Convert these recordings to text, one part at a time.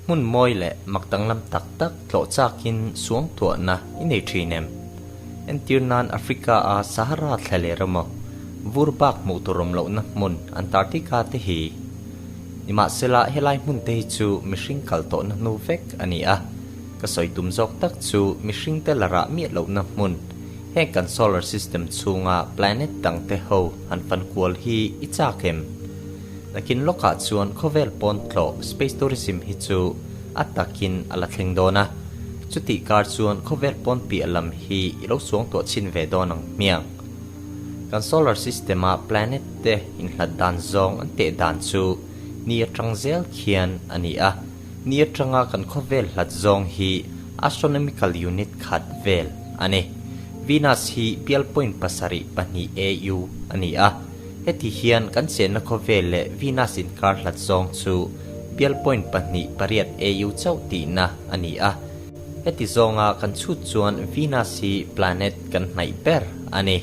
Hmun mawi leh mak danglam tak tak tlawh chakin suangtuahna i nei thin em? Entir nan Africa-a Sahara thla leh emaw, vur bak hmuh tur awm lohna hmun Antarctica te hi. Nimahsela helai hmun te hi chu mihring kal tawhna hnu vek a ni a, ka sawi tum zawk tak chu mihring te la rah miah lohna hmun, heng kan solar system chhunga planet dang te ho han fan kual hi i chak em? Nakin lawkah chuan khawvel pawn tlawh space tourism hi chu a takin a la thleng dawn a, chutih kar chuan khawvel pawn piah lam hi i lo suangtuah chhin ve dawn ang hmiang. Kan solar system-a planet te inhlat dan zawng an teh dan chu ni atang zel khian a ni a, ni atanga kan khawvel hlat zawng hi astronomical unit khat vel a ni. Venus hi bial point pasarih pahnih AU a ni a. Heti hian kan chenna khawvel leh Venus inkar hlat zawng chu bial point pahnih pariat AU chauh tihna a ni a. Heti zawnga kan chhut chuan Venus hi planet kan hnaih ber a ni.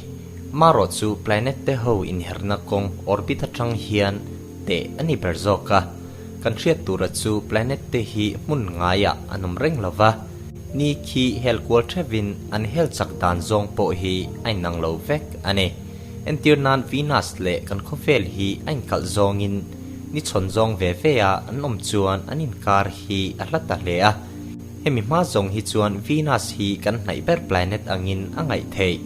Marawh chu planet te ho inherna kawng orbit atang hian teh a ni ber zawk a. Kan hriat tura chu planet te hi hmun ngaiah an awm reng lo va, ni khi hel kual theuhin an hel chak dan zawng pawh hi a inang lo vek a ni. Entir nan Venus leh kan khawvel hi a inkalh zawngin ni chhawn zawng ve ve a an awm chuan an inkar hi a hla ta hle a. Hemi hma zawng hi chuan Venus hi kan hnaih ber planet angin a ngaih theih.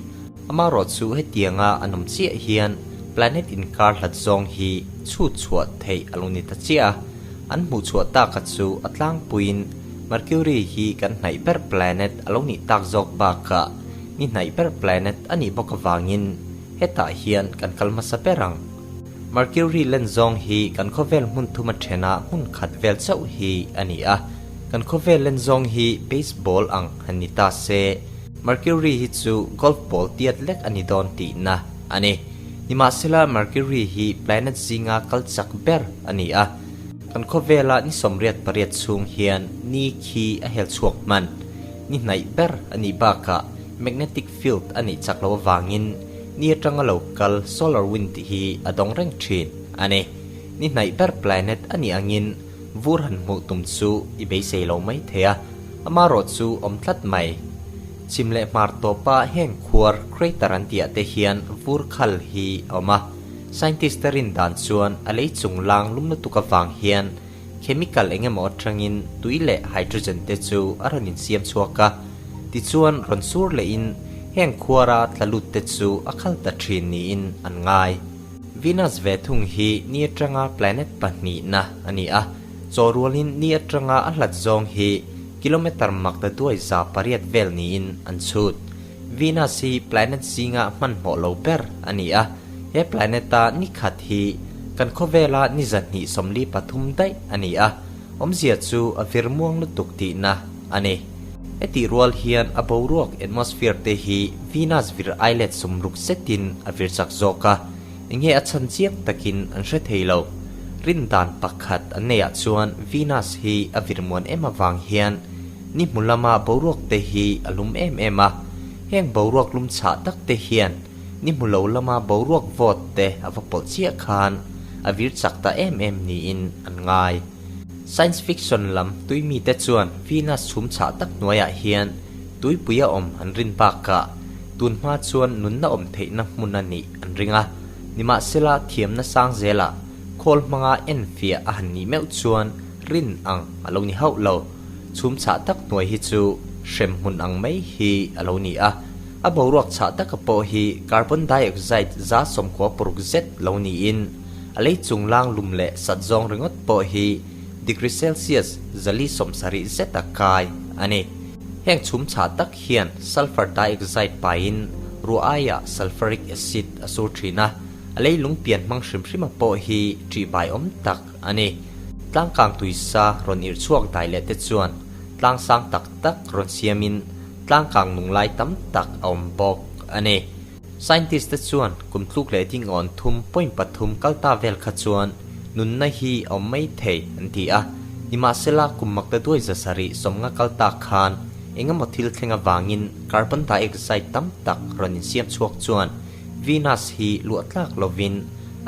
Amarawh chu hetianga an awm chiah hian planet inkar hlat zawng hi chhut chhuah theih a lo ni ta chiah a. An hmuh chhuah taka chu a tlangpuiin Mercury hi kan hnaih ber planet a lo nih tak zawk bakah Ni hnaih ber planet a nih bawk avangin hetah hian kan kal hmasa ber ang. Mercury len zawng hi kan khawvel hmun thuma thena hmun khat vel chauh hi a ni a. Kan khawvel len zawng hi baseball ang han ni ta se, Mercury hi chu golf ball tiat lek a ni dawn tihna a ni. Nimahsela Mercury hi planet zinga kal chak ber a ni a. Kan khawvela ni 88 chhung hian ni khi a hel chhuak hman. Ni hnaih ber a nih bakah magnetic field a nih chak loh avangin ni atanga lo kal solar wind hi a dawng reng thin a ni. Ni hnaih ber planet a nih angin vur han hmuh tum chu i beisei lo mai thei a, amarawh chu awm tlat mai. Chhim leh hmar tawpa heng khuar crater an tihah te hian vur khal hi a awm a, scientist te rin dan chuan a lei chung lang lum lutuk avang hian Chemical eng emaw atangin tui leh hydrogen te chu a rawn insiam chhuak a, tichuan rawn sur lehin heng khuara tla lut te chu a khal ta thin niin an ngai. Venus ve thung hi ni atanga planet pahnihna a ni a, chaw rualin ni atanga a hlat zawng hi kilometer mak ta duai 800 vel niin an chhut. Venus hi planet zinga hmanhmawh lo ber a ni a, he planet-a ni khat hi kan khawvela ni 243 daih a ni a, awmzia chu a vir muang lutuk tihna a ni. Hetih rual hian a boruak atmosphere te hi Venus vir ai let sawmruk zetin a vir chak zawk a, enge a chhan chiang takin an hre thei lo. Rin dan pakhat an neihah chuan Venus hi a vir muan em avang hian Ni hmu lama boruak te hi a lum em em a, heng boruak lum chhah tak te hian ni hmu lo lama boruak vawt te a va pawlh chiah khan a vir chak ta em em niin an ngai. Science fiction lam tui mite chuan Venus chhum chhah tak hnuaiah hian tuipui a awm an rin bakah tun hma chuan nunna awm theihna hmun a nih an ring a, nimahsela thiamna sang zelah khawl hmanga enfiah a han nih meuh chuan rin ang a lo ni hauh lo. Chhum chhah tak hnuai hi chu hrem hmun ang mai hi a lo ni a, a boruak chhah taka pawh hi carbon dioxide 90% zet lo niin a lei chunglang lum leh sat zawng ringawt pawh hi degree celsius 470 zet a kai a ni. Heng chhum chhah tak hian sulphur dioxide paiin ruah aiah sulphuric acid a sur thin a, a lei lung pian hmang hrim hrima pawh hi ṭihbai awm tak a ni. Tlangkang tuisa rawn irh chhuak dai leh te chuan tlang sang tak tak rawn siamin tlangkang nung lai tam tak a awm bawk a ni. Scientist te chuan kum tluk leh ding awn thum point pathum kal ta vel kha chuan nunna hi a awm mai thei an ti a, nimahsela kum makta duai 700 sawmnga kal ta khan engemaw thil thleng avangin carbon dioxide tam tak rawn insiam chhuak chuan Venus hi luah tlak lovin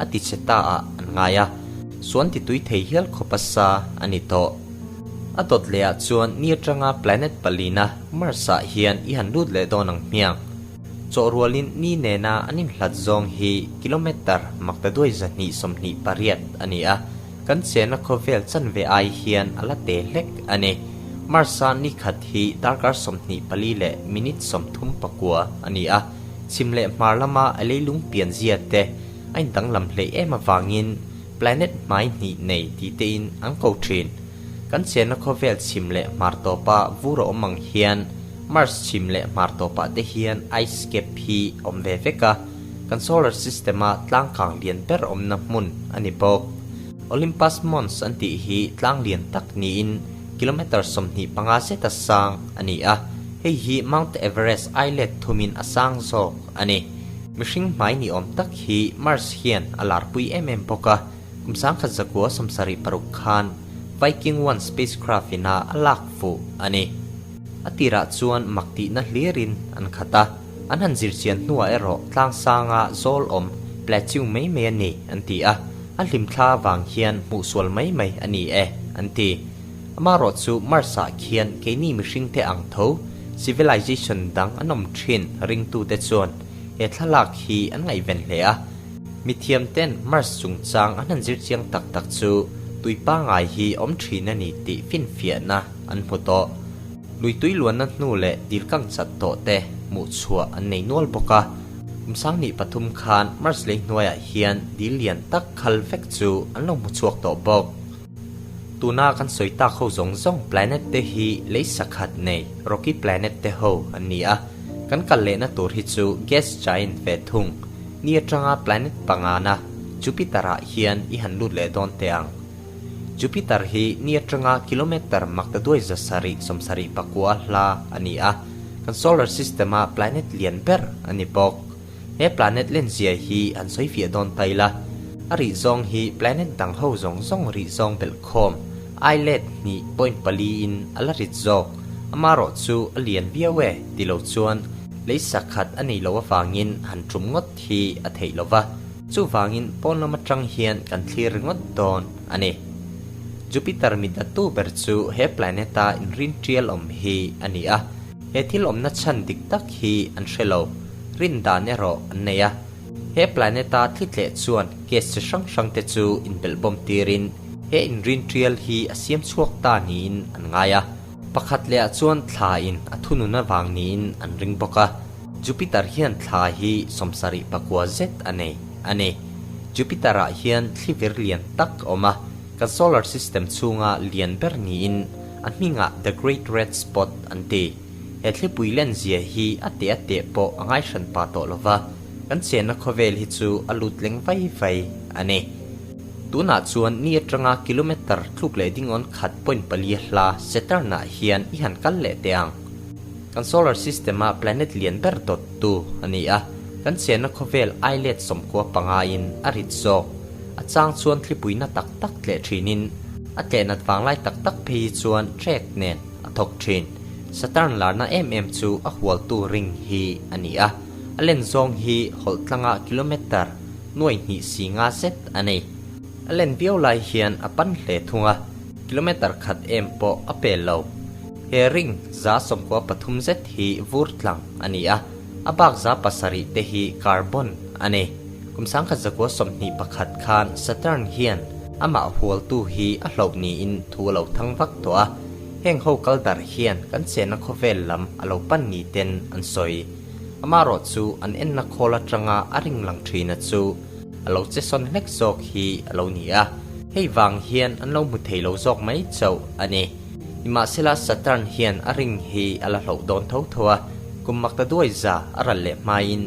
a ti che ta ah an ngai a, suan ti tui thei hial khawp a sa a ni tawh. A dawt leh ah chuan ni atanga planet palina Mars ah hian i han lut leh dawn ang hmiang. Chawhrualin ni nena an inhlat zawng hi kilometre maktaduai 228 a ni a, kan chenna khawvel chanve ai hian a la te hlek a ni. Mars-a ni khat hi darkar 24 leh minute 39 a ni a, chhim leh hmar lama a leilung pian zia te a indanglam hleih em avangin planet hmai hnih nei tih tein an ko thin. Kan chenna khawvel chhim leh hmar tawpa vur a awm ang hian Mars chhim leh hmar tawpah te hian ice cap hi awm ve vek a, kan solar system-a tlangkang lian ber awmna hmun a ni bawk. Olympus Mons an tih hi tlang lian tak niin kilometre 25 zeta sang a ni a, hei hi Mount Everest ai let thumin a sang zawk a ni. Mihring hmai ni awm tak hi Mars hian a larpui em em bawk a, kum 1976 khan Viking 1 spacecraft ina a lak fuh a ni. A tirah chuan mak tihna hlirin an khat a, an han zirchian hnuah erawh tlang sanga zawl awm plateau mai mai a ni an ti a, a hlimthla avang hian hmuhsual mai mai a ni e an ti. Amaherawh chu Mars-ah khian keini mihringte ang tho civilization dang an awm thin ringtute chuan he thlalak hi an ngaihven hle a. Mithiamten Mars chungchang an han zirchiang tak tak chu tui pangngai hi awm thin a ni tih finfiahna an hmu tawh. Lui tui luanna hnu leh dil kang chat tawh te hmuh chhuah an nei nual bawk a. Kum 2003 khan Mars lei hnuaiah hian dil lian tak khal vek chu an lo hmu chhuak tawh bawk. Tuna kan sawi tak ho zawng zawng planet te hi lei sakhat nei rocky planet te ho an ni a, kan kal lehna tur hi chu gas giant ve thung. Ni atanga planet pangana Jupiter ah hian i han lut leh dawn teh ang. Jupiter hi ni atanga kilometre maktaduai 779 hla a ni a, kan solar system a planet lian ber a ni bawk. He planet lenzia hi an sawi fiah dawn ta ila, a rih zawng hi planet dang ho zawng zawng rih zawng belh khawm ai let hnih point pali in a la rit zawk. Amaherawh chu a lian viau e ti lo chuan lei sakhat a nei lo avangin han tum ngawt hi a theih lo va, chuvangin pawn lam atang hian kan thlir ringawt dawn a ni. Jupiter mit datu ber chu he planet-a inrin tial awm hi a ni a, he thil awmna chhan dik tak hi an hre lo, rin dan erawh an nei a. He planet-a thli tleh chuan gas chi hrang hrang te chu inbelhbawm tirin he inrin tial hi a siam chhuak ta niin an ngai a. Pakhat lehah chuan thla in a thunun avang niin an ring bawk a, Jupiter hian thla hi 79 zet a nei a ni. Jupiter ah hian thli vir lian tak a awm a, kan solar system chhunga lian ber niin a hmingah The Great Red Spot an ti. He thlipui len zia hi a teh a teh pawh a ngai hran pah tawh lova, kan chenna khawvel hi chu a lut leng vai vai a ni. Tunah chuan ni atanga kilometre tluk leh dingawn khat point pali hla Saturn-ah hian i han kal leh teh ang. Kan solar system-a planet lian ber dawttu a ni a, kan chenna khawvel ai let 95 in a rit zawk. A chang chuan thlipuina tak tak tleh thinin a tlehnat vanglai tak tak phei hi chuan trek nen a thawk thin. Saturn larna em em chu a hualtu ring hi a ni a, a len zawng hi hawlh tlanga kilometre nuai hnih si nga zet a nei. A len viau lai hian a pan hle thung a, kilometre khat em pawh a pel lo. He ring 93 zet hi vur tlang a ni a, a bak 700 te hi carbon a ni. Kum 1921 khan Saturn hian amah hualtu hi a hloh niin thu a lo thang vak tawh a, heng ho kal darh hian kan chenna khawvel lam a lo pan ni ten an sawi. Amaherawh chu an enna khawl atanga a ring lang thina chu a lo che sawn hlek zawk hi a lo ni a, hei vang hian an lo hmu thei lo zawk mai chauh a ni. Nimahsela Saturn hian a ring hi a la hloh dawn tho tho a, kum maktaduai za a ral leh hmain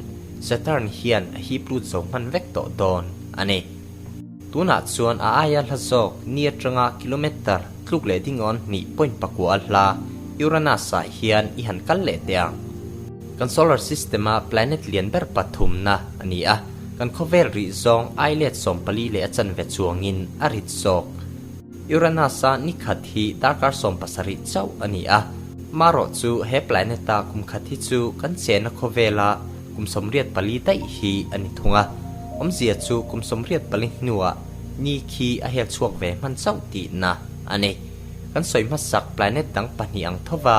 Saturn hian a hip lut zo hman vek tawh dawn a ni. Tunah chuan a aia hla zawk ni atanga kilometre tluk leh dingawn hnih point pakua hla Uranus-ah hian i han kal leh teh ang. Kan solar system-a planet lian ber pathumna a ni a, kan khawvel rih zawng ai let 14 leh a chanve chuangin a rit zawk. Uranus-a ni khat hi darkar 17 chauh a ni a, marawh chu he planet-a kum khat hi chu kan chenna khawvela kum 84 daih hi a ni thung a. Awmzia chu kum 84 hnuah ni khi a hel chhuak ve hman chauh tihna a ni. Kan sawi hmasak planet dang pahnih ang thova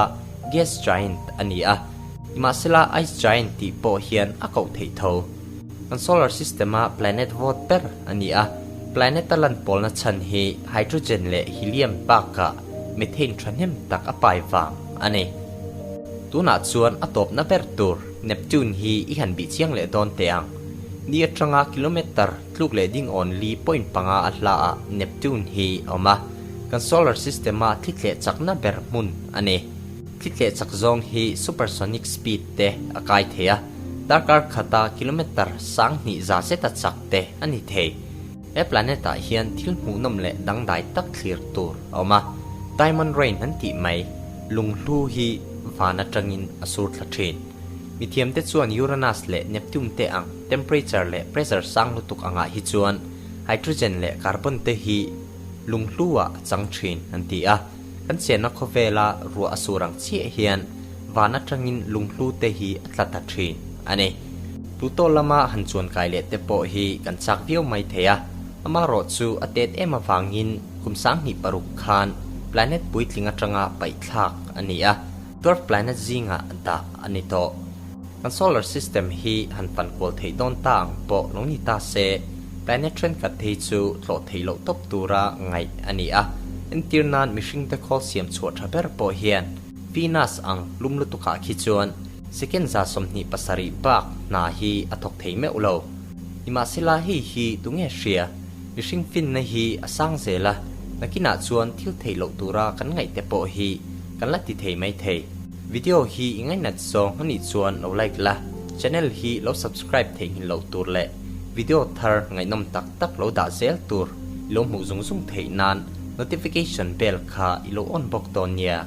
gas giant a ni a, nimahsela ice giant tih pawh hian a koh theih tho. Kan solar system-a planet vawt ber a ni a, planet a lan pawlna chhan hi hydrogen leh helium bakah methane thahnem tak a pai vang a ni. Tunah chuan a tawpna ber tur Neptune hi i han bih chiang leh dawn teh ang. Ni atanga kilometer tluk leh ding awn li point panga a hlaah Neptune hi a awm a, kan solar system-a thlitleh chakna ber hmun a ni. Thlitleh chak zawng hi supersonic speed te a kai thei a, darkar khata kilometer 2000 za zeta chak te a ni thei. He planet-ah hian thil hmuhnawm leh dangdai tak thlir tur a awm a, Diamond Rain an tih mai, lunghlu hi van atangin a sur thla thin. Mithiamte chuan Uranus leh Neptune te ang temperature leh pressure sang lutuk angah hi chuan hydrogen leh carbon te hi lunghlu-ah a chang thin an ti a. Kan chenna khawvela ruah a sur ang chiah hian van atangin lunghlu te hi a tla ta thin a ni. Pluto lama han chuan kai leh te pawh hi kan chak viau mai thei a, amaherawh chu a tet em avangin kum 2006 khan planet puitling atanga paihthlak a ni a, dwarf planet zingah dah a ni tawh. Kan solar system hi han fan kual theih dawn ta ang pawh lo ni ta se, planet thenkhat phei chu tlawh theih loh tawp tura ngaih a ni a. Entir nan mihringte khawl siam chhuah tha ber pawh hian Venus ang lum lutukah khi chuan second 27 bak hna hi a thawk thei meuh lo. Nimahsela hei hi tunge hria? Mihring finna hi a sang zel a, nakinah chuan thil theih loh tura kan ngaihte pawh hi kan la ti thei mai thei. Video hi i ngainat zawng a nih chuan lo like la, channel hi lo subscribe theihnghilh loh tur leh video thar ngaihnawm tak tak lo dah zel tur i lo hmuh zung zung theih nan notification bell kha i lo on bawk dawn nia.